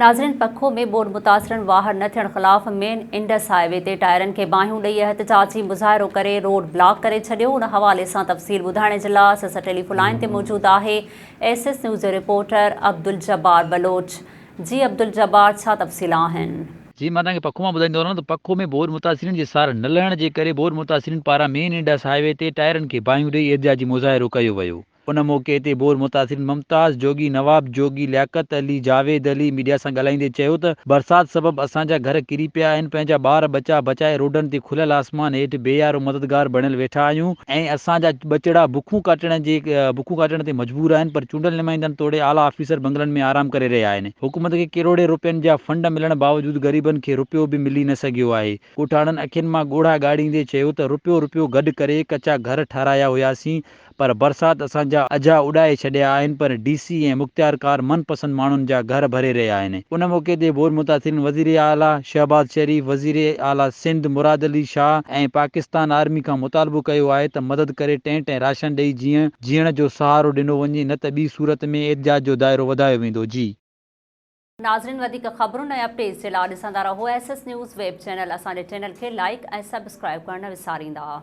ناظرين پکو ۾ ٻوڏ متاثرن واهر نه ٿيڻ خلاف مين انڊس هاء وي تي ٽائرن کي باهيون ڏئي احتجاجي مظاهرو ڪري روڊ بلاڪ ڪري ڇڏيو ان حوالي سان تفصيل ٻڌائڻ جي لاء اسان سان ٽيليفون لائين تي موجود آهي ايس ايس نيوز جو رپورٽر عبدالجبار بلوچ جي عبدالجبار ڇا تفصيل آهن. جي مان توهان کي پکو مان ٻڌائيندو هلان ته پکو ۾ ٻوڏ متاثرين جي سار نه لهڻ جي ڪري ٻوڏ متاثرين پاران مين انڊس هاء وي تي ٽائرن کي باهيون ڏئي احتجاجي مظاهرو ڪيو ويو. ان موقعي تي بور متاثرين ممتاز جوڳي، نواب جوڳي، لياقت علي، جاويد علي ميڊيا سان ڳالهائيندي چيو ته برسات سبب اسان جا گهر ڪري پيا آهن، پنهنجا ٻار ٻچا بچائي روڊن تي کليل آسمان هيٺ بي يارو مددگار بڻيل ويٺا آهيون، ۽ اسان جا ٻچڙا بکون ڪاٽڻ جي بکون ڪاٽڻ تي مجبور آهن پر چونڊيل نمائندن توڙي اعليٰ آفيسر بنگلن ۾ آرام ڪري رهيا آهن، حڪومت کي ڪروڙين روپين جا فنڊ ملڻ باوجود غريبن کي روپيو به ملي نه سگهيو آهي، ڳوٺاڻن اکين مان ڳوڙها ڳاڙيندي چيو ته روپيو روپيو گڏ ڪري ڪچا گهر ٺارايا هياسين پر برسات اسان جا اجها اڏائي ڇڏيا آهن پر ڊي سي ۽ مختيارڪار من پسند ماڻهن جا گهر ڀري رهيا آهن. ان موقعي تي بور متاثرين وزير اعليٰ شهباز شريف، وزير اعليٰ سنڌ مراد علي شاهه ۽ پاڪستان آرمي کان مطالبو ڪيو آهي ته مدد ڪري ٽينٽ ۽ راشن ڏئي جيئن جيئڻ جو سهارو ڏنو وڃي نه ته ٻي صورت ۾ احتجاج جو دائرو وڌايو ويندو. جي. ناظرين وڌيڪ خبرن ۽ اپڊيٽس جي لاء ڏسندا رهو S S news web channel اسان جي چينل کي لائيڪ ۽ سبسڪرائيب ڪرڻ نه وساريندا.